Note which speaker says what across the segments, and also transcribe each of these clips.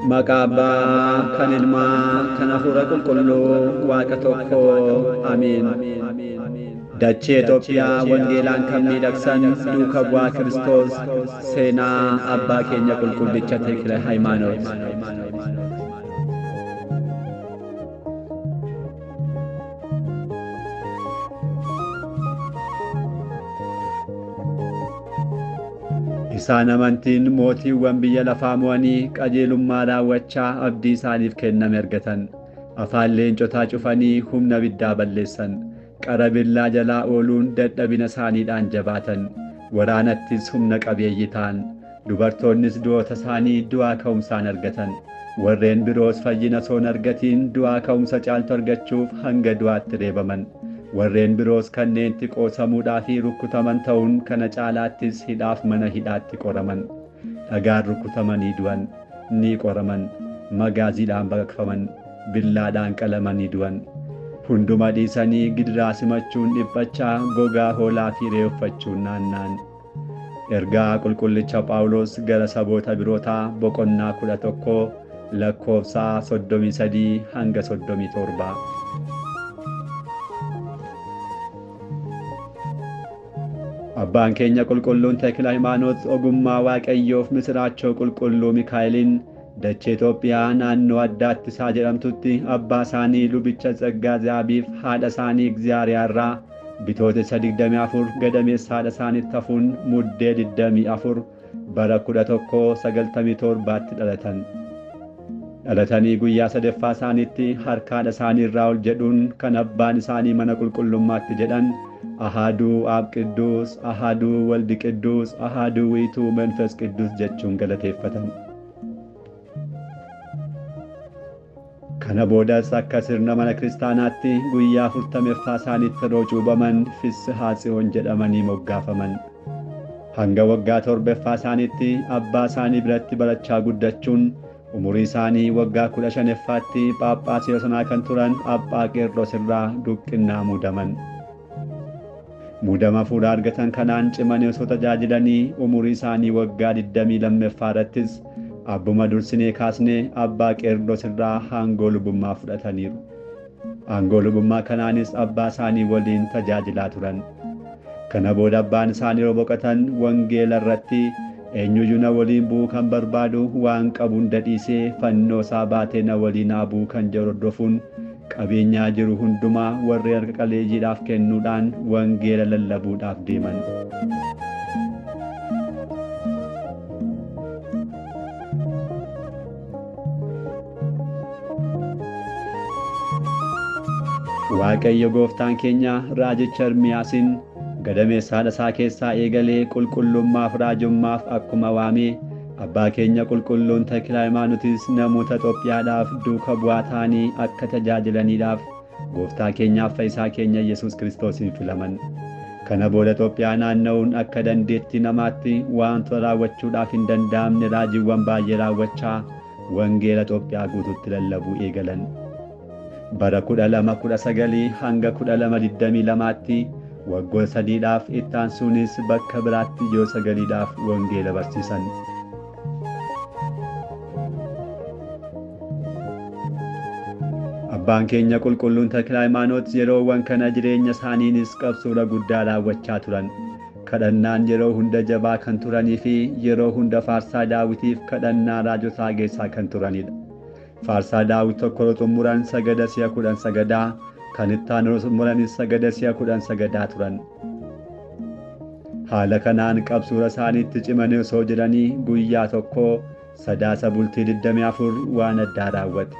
Speaker 1: Maqaa Abbaa kan Ilmaa kan Hafuura Qulqulluu Waaqa tokko Amiin. Dachee Itoophiyaa wangeelaan kan miidhagsan duuka bu'aa Kiristoos seenaa abbaa keenya qulqullicha Tekle Hayimaanoot. Isaan amantiin mootiiwwan biyya lafaa mo'anii qajeelummaa raawwachaa abdii isaaniif kenname argatan. Afaan leencotaa cufanii humna biddaa balleessan. Qara billaa jalaa ooluun dadhabina isaaniidhaan jabaatan. Waraanattis humna qabeeyyii ta'an. Dubartoonnis du'oota isaanii du'aa ka'umsaan argatan. Warreen biroos fayyina osoo hin argatiin du'aa ka'umsa caaltu argachuuf hanga du'aatti reebaman. Warreen biroos kanneen xiqqoosamuudhaa fi rukkutaman ta'uun kana caalaattis hidhaaf mana hidhaatti qoraman. Dhagaan rukutamanii du'an, ni qoraman, magaaziidhaan baqaqfaman, billaadhaan qalamanii du'an. Hunduma dhiisanii gidiraa simachuun dhiphachaa gogaa hoolaa fi re'ee uffachuun naanna'an. Ergaa qulqullicha Phaawulos gara saboota birootaa boqonnaa 11 lakkoofsa 33 hanga 37. Abbaan keenya qulqulluun Tekle Hayimaanoot ogummaa Waaqayyoof misiraachoo qulqulluu Mikaa'eliin dachee Itoophiyaa naannoo Addaattisaa jedhamtutti abbaa isaanii lubicha Tsaggaa Zaabiif haadha isaanii Egziyaariyaarraa bitootessa 24 gadameessa haadha isaaniitti hafuun muddee 24 bara 1197tti dhalatan. Dhalatanii guyyaa sadaffaa isaaniitti harka haadha isaanii irraa ol jedhuun kan abbaan isaanii mana qulqullummaatti jedhan Ahaduu Ab Qidduus, Ahaduu Waldi Qidduus, Ahaduu Wiituu መንፈስ Qidduus jechuun galateeffatan. Kana boodas akka sirna mana kiristaanaatti guyyaa 40ffaa isaaniitti yeroo cuubaman Fissihaa Tsiyoon jedhamanii moggaafaman. Hanga waggaa 7ffaa isaaniitti abbaa isaanii biratti barachaa guddachuun umurii isaanii waggaa 15ffaatti Phaaphaasii yeroo sanaa kan turan Abbaa Qeerros irraa duqqinnaa muudaman. Muudama fuula argatan kanaan cimanii osoo tajaajilanii umurii isaanii waggaa 22ffaa irrattis abbuma dursinee kaasnee Abbaa Qeerros irraa aangoo lubummaa fudhataniiru. Aangoo lubummaa kanaanis abbaa isaanii waliin tajaajilaa turan. Kana booda abbaan isaanii yeroo boqotan wangeela irratti eenyuyyuu na waliin bu'uu kan barbaadu waan qabu hunda dhiisee fannoo isaa baatee na waliin haa bu'u kan jedhu hordofuun qabeenyaa jiru hundumaa warreen harka qalleeyyiidhaaf kennuudhaan wangeela lallabuudhaaf deeman. Waaqayyo gooftaan keenya raajicha Ermiyaasiin gadameessa haadha isaa keessaa eegalee qulqullummaaf raajummaaf akkuma waamee abbaa keenya qulqulluun Tekle Hayimaanotis namoota Itoophiyaadhaaf duuka bu'aa ta'anii akka tajaajilaniidhaaf gooftaa keenyaaf fayyisaa keenya Yesuus Kiristoosiin filaman. Kana booda Itoophiyaa naanna'uun akka dandeettii namaatti wantoota raawwachuudhaaf hin danda'amne raajiiwwan baay'ee raawwachaa wangeela Itoophiyaa guutuutti lallabuu eegalan. Bara 1219 hanga 1222tti waggoota sadiidhaaf itti aansuunis bakka biraatti yoo sagaliidhaaf wangeela barsiisan. Abbaan keenya qulqulluun Tekle Hayimaanoot yeroowwan kana jireenya isaaniinis qabsuura guddaa raawwachaa turan. Kadhannaan yeroo hunda jabaa kan turanii fi yeroo hunda faarsaa daawitiif kadhannaa raajotaa geessaa kan turanidha. Faarsaa daawit tokko yeroo xumuran sagada si'a 10 sagadaa, kan itti aanu yeroo xumuranis sagada si'a 10 sagadaa turan. Haala kanaan qabsuura isaaniitti cimanii osoo jiranii guyyaa tokko sadaasa bultii 24 waan addaa raawwate.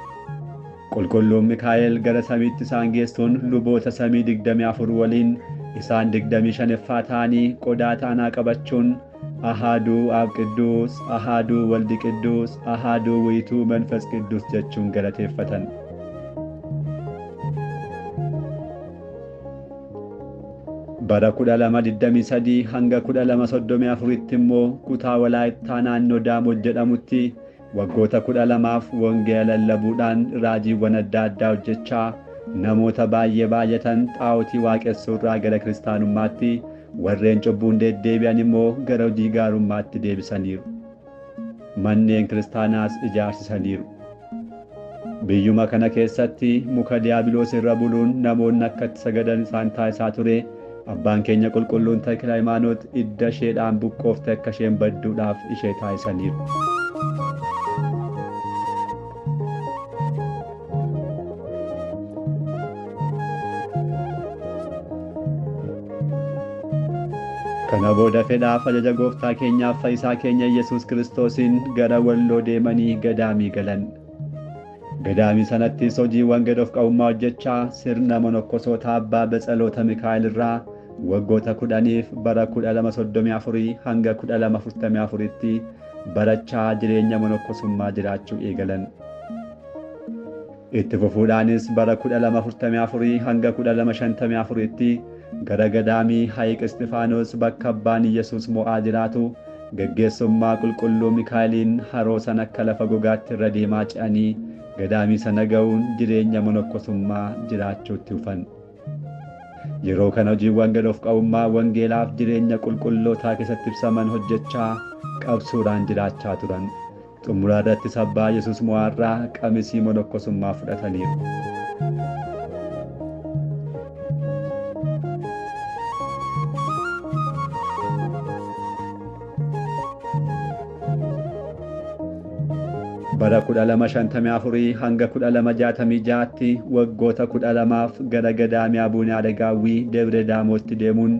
Speaker 1: Qulqulluun Mikaa'el gara samiitti isaan geessuun luboota samii 24 waliin isaan 25ffaa ta'anii qodaa taanaa qabachuun Ahaduu Ab Qidduus, Ahaduu Waldi Qidduus, Ahaduu Wiituu መንፈስ Qidduus jechuun galateeffatan. Bara 1223 hanga 1234tti immoo kutaa Walaayittaa naannoo Daamot jedhamutti waggoota 12f wangeela lallabuudhaan raajiiwwan adda addaa hojjechaa namoota baay'ee baay'atan xaa'otii waaqessuurraa gara kiristaanummaatti warreen cubbuun deddeebi'an immoo gara hojii gaarummaatti deebisaniiru. Manneen kiristaanaas ijaarsisaniiru. Biyyuma kana keessatti muka Diyaabiloos irra buluun namoonni akka itti sagadan isaan taasisaa ture. Abbaan keenya qulqulluun Takila Hayimaanoot idda isheedhaan buqqoofte akka isheen badduudhaaf ishee taasisaniiru. Kana booda fedhaaf ajaja gooftaa keenyaaf fayyisaa keenya Yesuus Kiristoosiin gara Walloo deemanii gadaamii galan. Gadaamii sanattis hojiiwwan gad of qabummaa hojjechaa sirna monokkosoota abbaa Betsaloota Mikaa'el irraa waggoota 10f bara 1234 hanga 1244tti barachaa jireenya monokkosummaa jiraachuu eegalan. Itti fufuudhaanis bara 1244 hanga 1254tti gara gadaamii Hayiq Istifaanos bakka abbaan Yesuus mo'aa jiraatu gaggeessummaa qulqulluu Mikaa'eliin haroo sana akka lafa gogaatti irra deemaa ce'anii gadaamii sana ga'uun jireenya monokkosummaa jiraachuutti dhufan. Yeroo kana hojiiwwan gad of qabummaa wangeelaaf jireenya qulqullootaa keessatti ibsaman hojjechaa qabsuudhaan jiraachaa turan. Xumura irrattis abbaa Yesuus mo'aarraa qamisii monokkosummaa fudhataniiru. Bara 1254 hanga 1266tti waggoota 12f gara gadaamii Abuunee Aragaawwii Debre Daamootti deemuun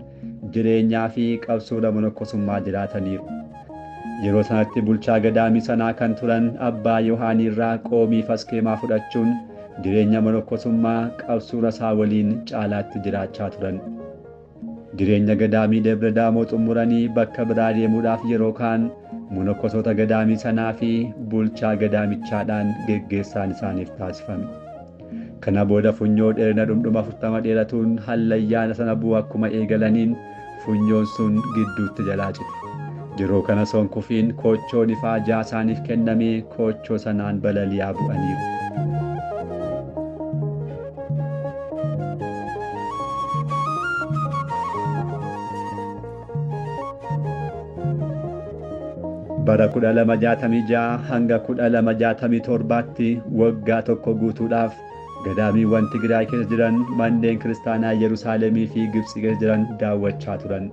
Speaker 1: jireenyaa fi qabsuudha monokkosummaa jiraataniiru. Yeroo sanatti bulchaa gadaamii sanaa kan turan abbaa Yohaaniirraa qoomii faskeemaa fudhachuun jireenya monokkosummaa qabsuura isaa waliin caalaatti jiraachaa turan. Jireenya gadaamii Debre Daamoo xumuranii bakka biraa deemuudhaaf yeroo kaan monokkosoota gadaamii sanaa fi bulchaa gadaamichaadhaan geggeessaan isaaniif taasifame. Kana booda funyoo dheerina dhundhuma 40 dheeratuun hallayyaana sana bu'u akkuma eegalaniin funyoon sun gidduutti jalaa cite. Yeroo kana sonkufiin koochoon ifaa ja'a isaaniif kennamee koochoo sanaan balali'aa bu'aniiru. Bara 1266 hanga 1267tti waggaa tokko guutuudhaaf gadaamiiwwan Tigraay keessa jiran manneen kiristaanaa Yerusaalemii fi Gibxi keessa jiran daawwachaa turan.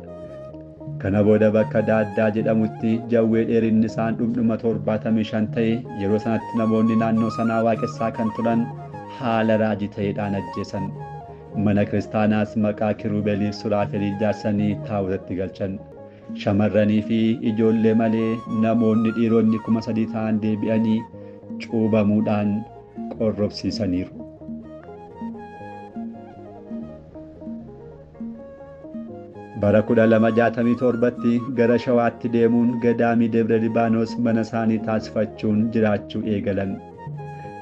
Speaker 1: Kana booda bakka Daaddaa jedhamutti jawwee dheerinni isaan dhundhuma 75 ta'e yeroo sanatti namoonni naannoo sanaa waaqessaa kan turan haala raajii ta'eedhaan ajjeesan. Mana kiristaanaas maqaa Kiruubeliif Suraafeliif ijaarsanii taabotatti galchan. Shamarranii fi ijoollee malee namoonni dhiironni 3000 ta'an deebi'anii cuubamuudhaan qorrobsiisaniiru. Bara 1267tti gara Shawaatti deemuun gadaamii Debre Libaanos mana isaanii taasifachuun jiraachuu eegalan.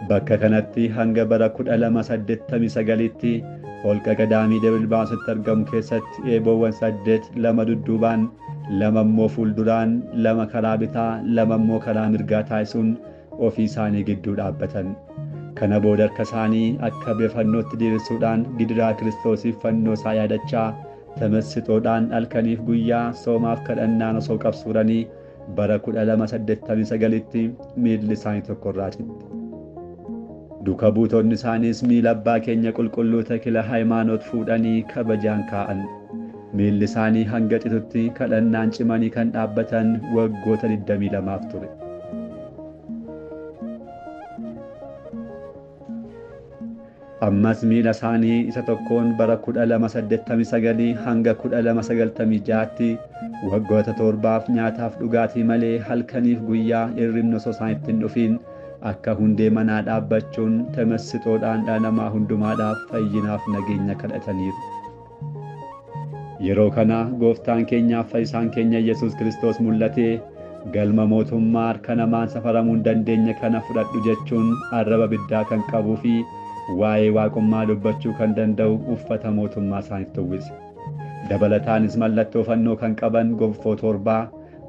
Speaker 1: Bakka kanatti hanga bara 1289tti holqa gadaamii Debre Libaanositti argamu keessatti eeboowwan 8 lama dudduubaan, lama immoo fuulduraan, lama karaa bitaa, lama immoo karaa mirgaa taasisuun ofii isaanii gidduu dhaabbatan. Kana booda harka isaanii akka beefannootti diriirsuudhaan gidiraa Kiristoosiif fannoo isaa yaadachaa tamassixoodhaan halkaniif guyyaa soomaaf kadhannaan osoo qabsuuranii bara 1289tti miilli isaanii tokko irraa citte. Duka buutonni isaaniis miila abbaa keenya qulqulluu Takila Hayimaanoot fuudhanii kabajaan kaa'an. Miilli isaanii hanga citutti kadhannaan cimanii kan dhaabbatan waggoota 22f ture. Ammas miila isaanii isa tokkoon bara 1289 hanga 1296tti waggoota 7f nyaataaf dhugaatii malee halkaniif guyyaa hirribni osoo isaanitti hin dhufiin akka hundee manaa dhaabbachuun tamassixoodhaan dhala namaa hundumaadhaaf fayyinaaf nageenya kadhataniiru. Yeroo kana gooftaan keenyaaf fayyisaan keenya Yesuus Kiristoos mul'atee galma mootummaa harka namaan safaramuu hin dandeenye kana fudhadhu jechuun arraba biddaa kan qabuu fi waa'ee waaqummaa dubbachuu kan danda'u uffata mootummaa isaaniif uwwise. Dabalataanis mallattoo fannoo kan qaban gonfoo 7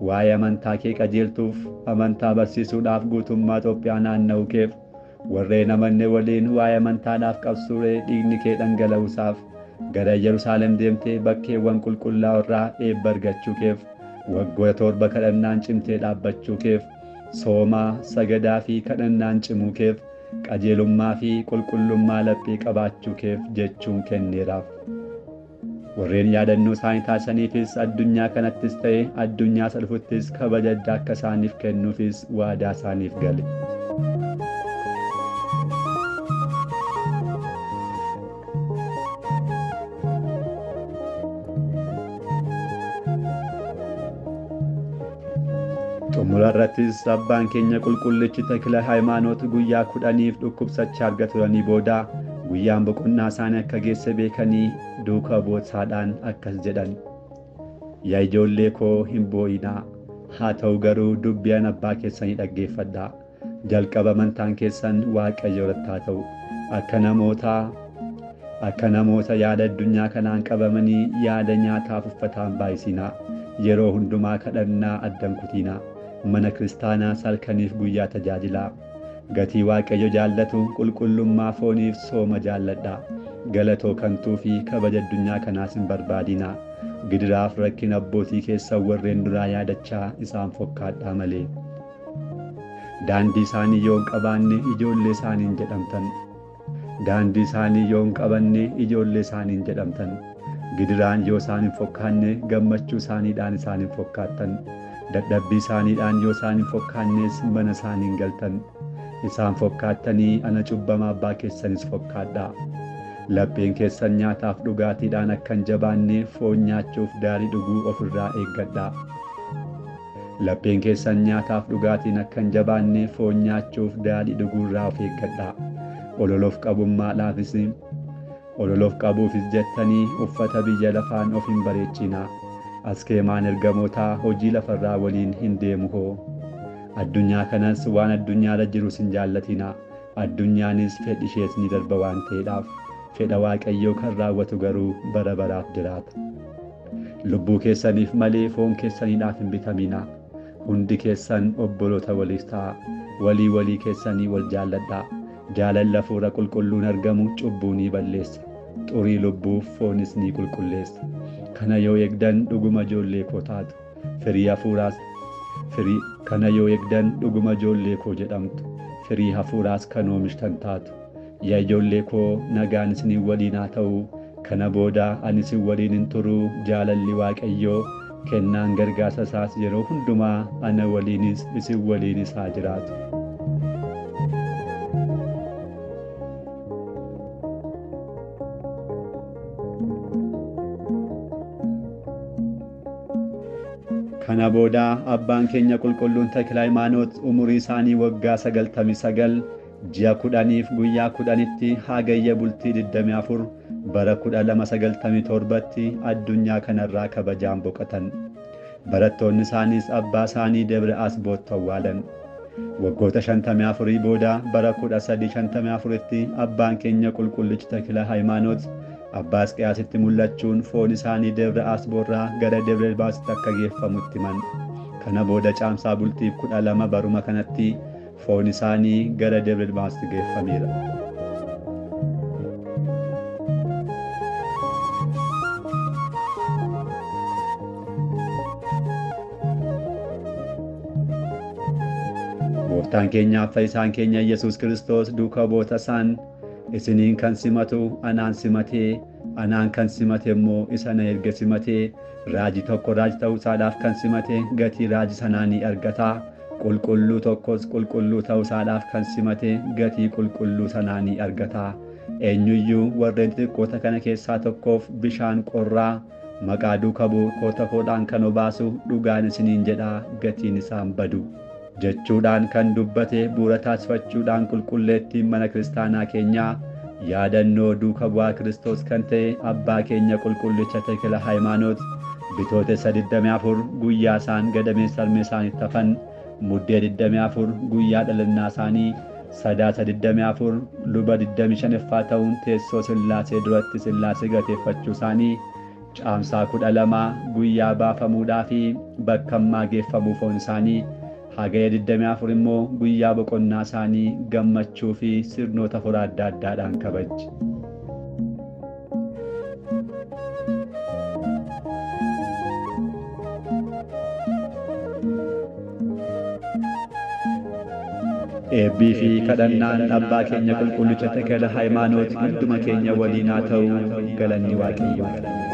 Speaker 1: waa'ee amantaa kee qajeeltuuf amantaa barsiisuudhaaf guutummaa Itoophiyaa naanna'uu keef warreen amanne waliin waa'ee amantaadhaaf qabsuuree dhiigni kee dhangala'uusaaf gara Yerusaalem deemtee bakkeewwan qulqullaa'oo irraa eebba argachuu keef waggoota 7 kadhannaan cimtee dhaabbachuu keef Soomaa, sagadaa fi kadhannaan cimuu keef, qajeelummaa fi qulqullummaa laphee qabaachuu keef jechuun kenneeraaf. Warreen yaadannoo isaanii taasisaniifis addunyaa kanattis ta'e addunyaa isa dhufuttis kabaja addaa akka isaaniif kennuufis waadaa isaaniif gale. Xumura irrattis abbaan keenya qulqullichi Takila Hayimaanoot guyyaa 10f dhukkubsachaa erga turanii booda guyyaan boqonnaa isaanii akka geesse beekanii duuka bu'ootaadhaan akkas jedhan. Yaa ijoollee koo hin boo'inaa, haa ta'u garuu dubbii an abbaa keessanii dhaggeeffadhaa. Jalqaba amantaan keessan Waaqayyo irratti haa ta'u. Akka namoota yaada addunyaa kanaan qabamanii yaada nyaataaf uffataan baay'isinaa. Yeroo hundumaa kadhannaa addan kutiinaa. Mana kiristaanaa halkaniif guyyaa tajaajilaa. Gatii Waaqayyo jaallatu qulqullummaa fooniif sooma jaalladhaa. Galatoo kantuu fi kabaja addunyaa kanaas hin barbaadinaa. Gidiraaf rakkina abbootii keessan warreen duraa yaadachaa isaan fokkaadhaa malee. Daandii isaanii yoo hin qabaanne ijoollee isaaniin jedhamtan. Daandii isaanii yoo hin qabanne ijoollee isaaniin jedhamtan. Gidiraan yoo isaan hin fokkaanne gammachuu isaaniidhaan isaan hin fokkaattan. Dadhabbii isaaniidhaan yoo isaan hin fokkaannes mana isaaniin galtan. Isaan fokkaattanii ana cubbamaa abbaa keessanis fokkaadhaa. Lapheen keessan nyaataaf dhugaatiidhaan akka hin jabaanne foon nyaachuuf daarii dhuguu ofirraa eeggadhaa. Lapheen keessan nyaataaf dhugaatiin akka hin jabaanne foon nyaachuuf daadhii dhuguurraa of eeggadhaa. Ololoof qabummaadhaafis ololoof qabuufis jettanii uffata biyya lafaan of hin bareechinaa. Askeemaan ergamootaa hojii lafarraa waliin hin deemu hoo. Addunyaa kanas waan addunyaarra jirus hin jaallatinaa. Addunyaanis fedhi ishees ni darba waan ta'eedhaaf. Fedha Waaqayyoo kan raawwatu garuu bara baraaf jiraata. Lubbuu keessaniif malee foon keessaniidhaaf hin bitaminaa. Hundi keessan obboloota waliif ta'a. Walii walii keessanii wal jaalladhaa. Jaalalli hafuura qulqulluun argamu cubbuu ni balleessa. Xurii lubbuuf foonis ni qulqulleessa. Kana yoo eegdan dhuguma ijoollee koo taatu. Firii hafuuraas firii kana yoo eegdan dhuguma ijoollee koo jedhamtu. Firii hafuuraas kan oomishtan taatu. Yaa ijoollee koo nagaan isinii waliin haa ta'u. Kana booda ani isin waliin hin turuu. Jaalalli Waaqayyoo kennaan gargaarsa isaas yeroo hundumaa ana waliinis isin waliinis haa jiraatu. Kana booda abbaan keenya qulqulluun Takila Hayimaanoot umurii isaanii waggaa 99 ji'a 10f guyyaa 10tti hagayya bultii 24 bara 1297tti addunyaa kanarraa kabajaan boqotan. Barattoonni isaaniis abbaa isaanii Debre Asbootti awwaalan. Waggoota 54 booda bara 1354tti abbaan keenya qulqullichi Takila Hayimaanoot abbaa Hisqiyaasitti mul'achuun foon isaanii Debre Asboorraa gara Debre Libaanoositti akka geeffamutti himan. Kana booda caamsaa bultii 12 baruma kanatti foon isaanii gara Debre Libaanoositti geeffameera. Gooftaan keenya fayyisaan keenya Yesuus Kiristoos duuka bu'oota isaan isiniin kan simatu anaan simatee, anaan kan simate immoo isa na erge simatee, raajii tokko raajii ta'uu isaadhaaf kan simate gatii raajii sanaa ni argata. Qulqulluu tokkos qulqulluu ta'uu isaadhaaf kan simate gatii qulqulluu sanaa ni argata. Eenyuyyuu warreen xixiqqoota kana keessaa tokkoof bishaan qorraa maqaa duuka bu'oota koodhaan kan obaasu dhugaan isiniin jedhaa gatiin isaan badu. Jechuudhaan kan dubbate bu'uura taasifachuudhaan qulqulleettiin mana kiristaanaa keenyaa yaadannoo duuka bu'aa Kiristoos kan ta'e abbaa keenya qulqullicha Takila Hayimaanoot bitootessa 24 guyyaa isaan gadameessa harmee isaaniitti hafan, muddee 24 guyyaa dhalannaa isaanii, sadaasa 24 luba 25ffaa ta'uun teessoo Sillaasee duratti Sillaasee galateeffachuu isaanii, caamsaa 12 guyyaa baafamuudhaa fi bakka ammaa geeffamuu foon isaanii, hagaya 24 immoo guyyaa boqonnaa isaanii gammachuu fi sirnoota furaa adda addaadhaan kabajji. Eebbii fi kadhannaan abbaa keenya qulqullicha Takala Hayimaanoot hunduma keenya waliin haa ta'u. Galanni Waaqayyoof.